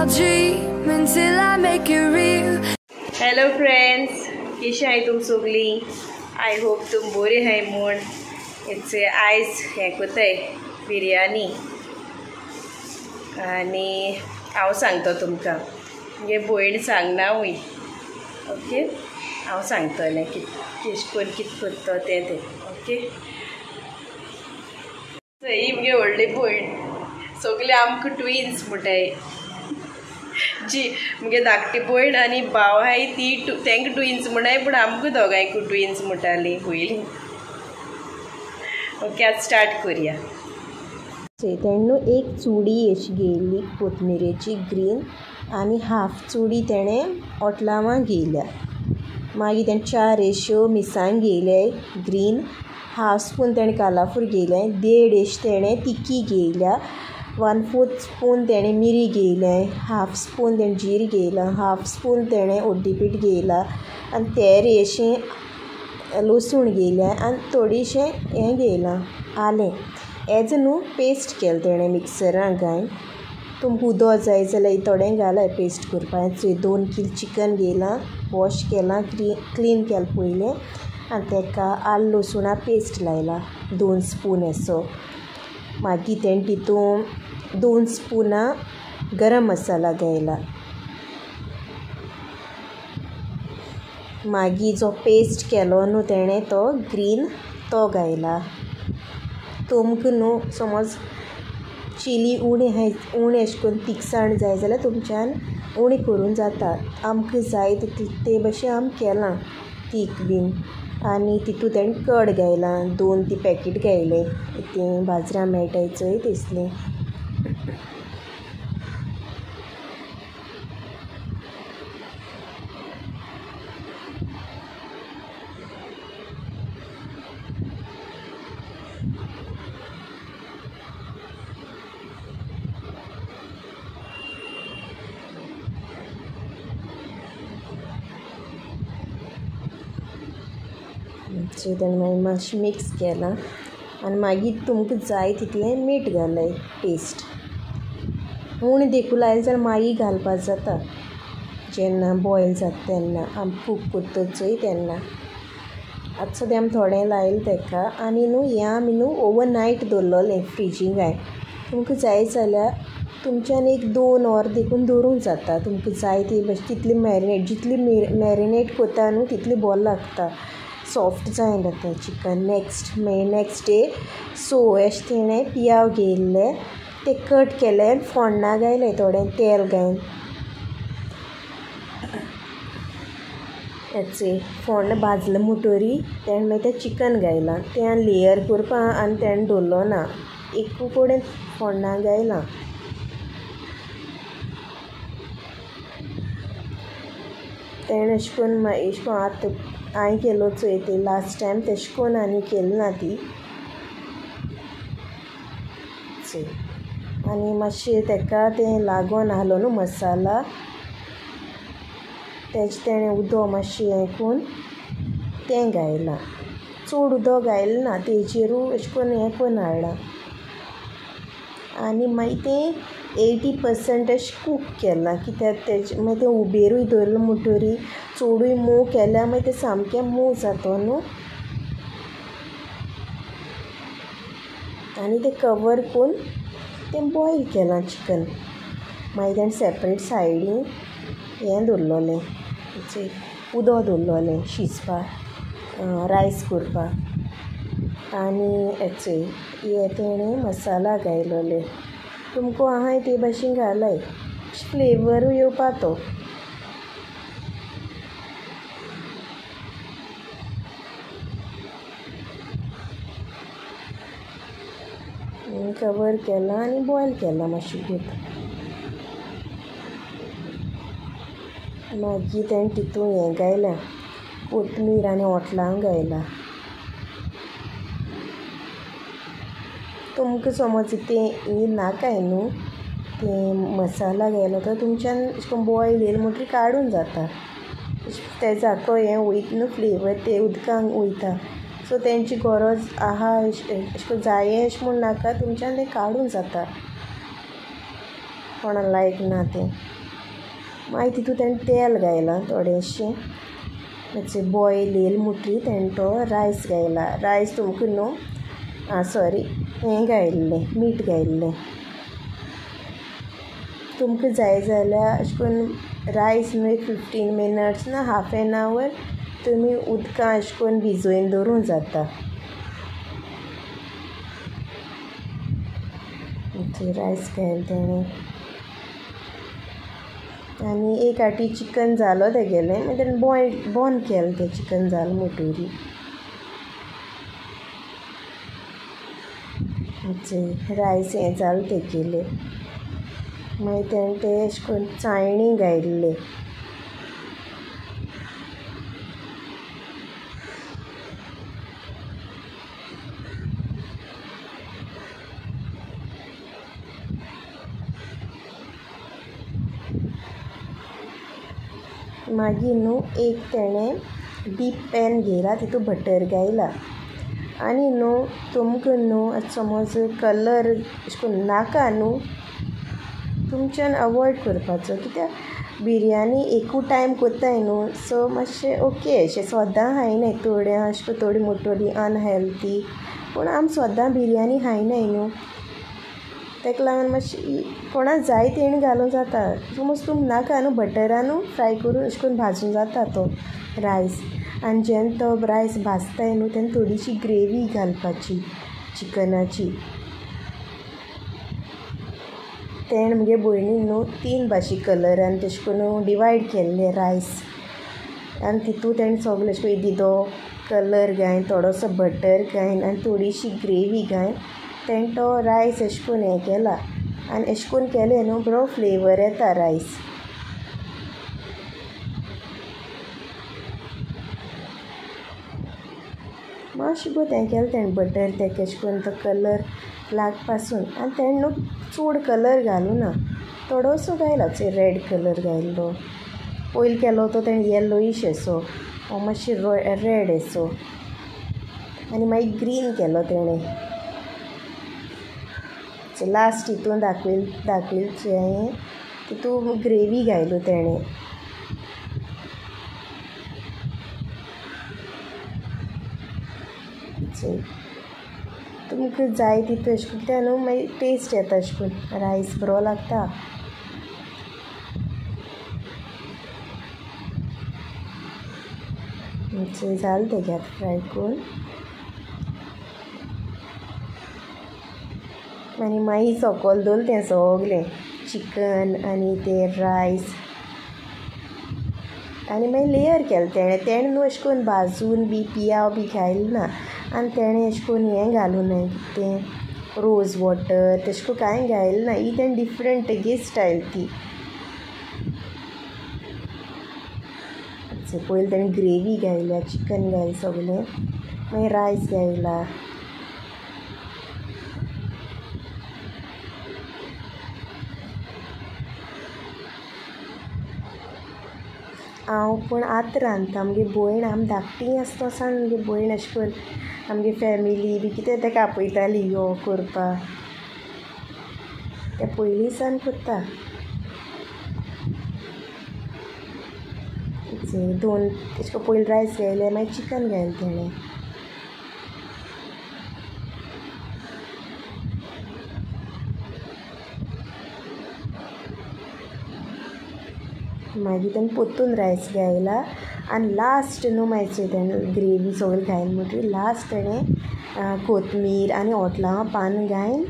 I'll dream until I make it real. Hello friends, कशी आहे तुम सगळी? I hope तुम बरी हाय म्हूण. It's आयज हें कोताय बिरयानी आनी हांव सांगता तुमकां, मुगे भयण सांगना वय. ओके, हांव सांगतलें कित करून कित करता तें तें. ओके, ही मुगे व्हडली भयण, सगळे आमकां ट्विन्स म्हणटाय. जी मुगे धाकटी भयण आनी भाव आहाय ती तांकां ट्विन्स म्हणटाय, पूण आमकां दोगांयकूय ट्विन्स म्हणटाली पयलीं. ओके, आतां स्टार्ट करुया. तेणें न्हू एक चुडी अशी घेयली कोथमिरेची ग्रीन, आनी हाफ चुडी तेणें ओटलावां घेयल्या. मागीर तेणें 4 रेश्यो मिरसांग घेयले ग्रीन, हाफ स्पून तेणें कालाफूर घेयलें, 1.5 एश तेणें तिकी घेयल्या, 1/4 स्पून तेणें मिरी घेयलें, हाफ स्पून तेणें जीर घेयलां, हाफ स्पून तेणें उड्डी पीठ घेयला, आनी तेर अशें लसूण घेयलें, आनी थोडीशें हें घेयलां आलें. हेज न्हू पेस्ट केलें तेणें मिक्सरान घायन. तुमकां उदक जाय जाल्यार थोडें घालाय पेस्ट करपाक. 2 कील चिकन घेयलां, वॉश केलां, क्लीन केलें पयलें, आनी ताका आलें लसुणा पेस्ट लायला 2 स्पून असो. मागीर तेणें तितून 2 स्पुनां गरम मसाला घायला. मागीर जो पेस्ट केलो न्हू तेणें तो ग्रीन तो घायला. तुमकां न्हू समज चिली उणी आहाय, उणें अशें करून तिखसाण जाय जाल्यार तुमच्यान उणी करूंक जाता. आमकां जाय तितलें ते भशेन आमी केलां तीख बीन. आनी तितूंत तेणें कड घायलां, 2 ती पॅकेट घायलें, तीं बाजारां मेळटाय चोय तसलीं. सो तेणें मागीर मातशें मिक्स केलां आनी मागीर तुमकां जाय तितलें मीठ घालय पेस्ट. उणें देखून लायलें जाल्यार मागीर घालपाक जाता, जेन्ना बॉयल जाता तेन्ना, आमी कूक करता चोय तेन्ना. आतां सद्या आमी थोडें लायलें ताका. आनी न्हू हें आमी न्हू ओवर नायट दवरलेलें फ्रिजीक घायन. तुमकां जाय जाल्यार तुमच्यान 1-2 वर देखून दवरूंक जाता. तुमकां जाय ती भशेन तितली मॅरिनेट, जितली मॅरिनेट करता न्हू तितली बरें लागता, सॉफ्ट जायना तें चिकन. नेक्स्ट डे 6 अशें तेणें पियाव घेयल्ले, ते कट केले, फोण्णां घायलें थोडें तेल घायन. हें फोण्ण भाजलें म्हणटरी तेणें मागीर तें चिकन घायलां. तें लेयर करपा आनी तेणें दवरलो ना, एक कडेन फोण्णां घायलां. तेणें अशें करून अशें करून आतां हांवें केलो चोय ती लास्ट टायम तेशें करून आनी केली ना ती. चोय आनी मातशें ताका तें लागून आहलो न्हू मसाला, तेजें तेणें उदक मातशें हें करून तें घायलां. चड उदक घायलें ना, तेजेरूय अशें करून हें करून हाडलां. आनी मागीर तें 80% अशें कूक केलां, कित्याक तेजें मागीर तें उबेरूय दवरलें म्हणटरी चडूय मोव केल्यार मागीर तें सामकें मोव जाता न्हू. आनी तें कवर करून तें बॉयल केलां चिकन. मागीर तेणें सेपरेट सायडीन हें दवरलेलें, उदक दवरलेलें शिजपाक, रायस करपाक. आनी हें हे तेणें मसाला घायलोले, तुमकां आहाय ते भशेन घालाय, फ्लेवरूय येवपा तो. कवर केलां आनी बॉयल केलां मातशें घेत. मागीर तेणें तितून हें घायलां, कोथमीर आनी ओटलां घायलां. तुमकां समज तें हें नाकाय न्हू तें मसाला घायलो तर तुमच्यान अशें करून बॉयल येयलें म्हणटरी काडून जाता. तेजाको हें वयता न्हू फ्लेवर ते उदकांक वयता, सो तेंची गरज आहा अशें करून जाय अशें म्हूण नाका, तुमच्यान तें काडून जाता कोणा लायक ना तें. मागीर तितूंत तेणें तेल घायलां थोडेंशें, मातशें बॉयल येयल मुटरी तेणें तो रायस घायला. रायस तुमकां न्हू आं सॉरी हें घायल्लें, मीठ घायल्लें. तुमकां जाय जाल्यार अशें करून रायस न्हू एक 15 मिनट्स ना हाफ एन our तुमी उदकां अशें करून भिजोवन दवरूंक जाता. रायस घायलें तेणें आनी एक आटी चिकन जालो तेगेलें, मागीर तेणें बॉयल बंद केलें तें चिकन जालें म्हणटरी. रायस हें जालें तेगेलें. मागीर तेणें तें अशें करून चायणी घायल्ले. मागीर न्हू एक तेणें डीप पॅन घेयला, तितू बटर घायला आनी न्हू तुमकां न्हू आतां समज कलर अशें करून नाका न्हू तुमच्यान अवॉयड करपाचो, कित्याक बिरयानी एकू टायम कोत्ताय न्हू, सो मातशें ओके अशें सदां खायनाय. थोड्यां अशें करून थोडी मोटोली अनहेल्थी, पूण आमी सदां बिरयानी खायनाय न्हू, ताका लागून मातशी कोणा जाय तेणी घालूंक जाता. समज तुमकां नाका न्हू बटरानू फ्राय करून अशें करून भाजूंक जाता तो रायस. आनी जेन्ना तो रायस भाजताय न्हू तेन्ना थोडीशी ग्रेवी घालपाची चिकनाची. तेणें म्हगे भयणीन न्हू 3 भाशी कलरान तशें करून डिवायड केल्ले रायस आनी तितू तेणें सगलें अशें करून दिदो कलर घायन, थोडोसो बटर घायन आनी थोडीशी ग्रेवी घायन तेणें तो रायस अशें करून हें केला. आनी अशें करून केलें न्हू बरो फ्लेवर येता रायस. मातशें भोव तें केलें तेणें बटर तेका अशें करून तो कलर लाग पासून. आनी तेणें न्हू चड कलर घालूं ना, थोडोसो घायला, रेड कलर घायल्लो. पयलीं केलो तो तेणें येलोईश असो, हो मातशें रेड असो, आनी मागीर ग्रीन केलो तेणें. लास्ट हितून दाखयलें हांवें तितू ग्रेवी घायलो तेणें. तुमकां जाय तितू अशें करून कित्याक न्हू मागीर टेस्ट येता अशें करून रायस बरो लागता. जालें तेगें आतां फ्राय करून. आनी मागीर सकयल दवरलें तें सगलें चिकन आनी तें रायस आनी मागीर लेयर केलें तेणें. तेणें न्हू अशें करून भाजून बी पियाव बी घायलें ना आनी तेणें अशें करून हें घालूं ना, तें रोज वॉटर तशें करून कांय घायलें ना. ही तेणें डिफरंट तेगे स्टायल ती. पयलीं तेणें ग्रेवी घायल्या, चिकन घायलें सगलें, मागीर रायस घायला. हांव पूण आतां रांदता, आमगे भयण आमी धाकटी आसता सान म्हगे भयण अशें करून आमगे फॅमिली बी कितें तेका आपयताली यो करपाक, तें पयलीं सान करता. दोन अशें करून पयलीं रायस घायलें, मागीर चिकन घायलें तेणें. मागीर तेणें परतून रायस घायला आनी लास्ट न्हू मागीर तेणें ग्रेवी सगळें घायलें म्हणटकीर लास्ट तेणें कोथमीर आनी ओटलां पान घायन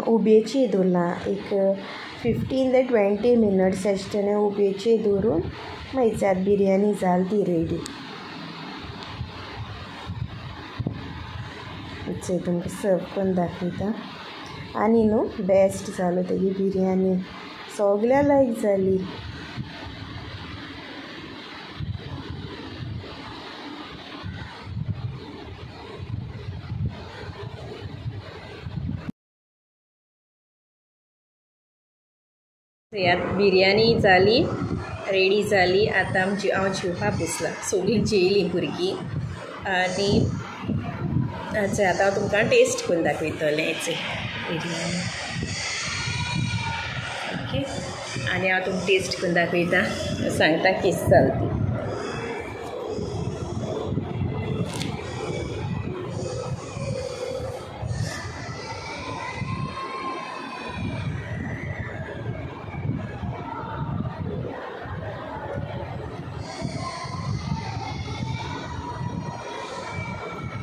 उबेचेर दवरलां एक 15 ते 20 मिनट्स अशें तेणें उबेचेर दवरून मागीर बिरयानी जाली ती रेडी. तुमकां सर्व करून दाखयता. आनी न्हू बेस्ट जालो तेगी बिरयानी, सगळ्या लायक जाली. बिरयानी जाली, रेडी जाली. आतां आमची हांव जेवपाक बसलां, सगळीं जेयलीं भुरगीं. आनी आतां हांव तुमकां टेस्ट करून दाखयतलें हेचे बिरयानी. ओके, आनी हांव तुमकां टेस्ट करून दाखयता, सांगता केस जाल ती.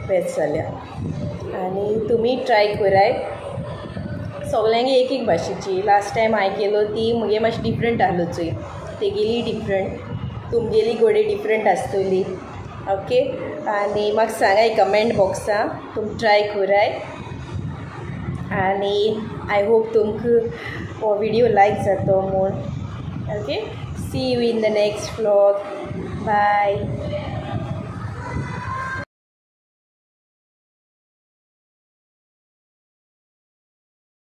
बेस्ट जाल्या आनी तुमी ट्राय कराय. सगल्यांक एक एक भाशेची. लास्ट टायम हांवें केलो ती मुगे मातशी डिफरंट आहलो चोय, तेगेली डिफरंट, तुमगेली गोडे डिफरंट आसतली. ओके, आनी म्हाका सांगाय कमेंट बॉक्सा तुमी ट्राय कराय. आनी I hope तुमकां हो विडियो लायक जातो म्हूण. Okay, see you in the next vlog. Bye.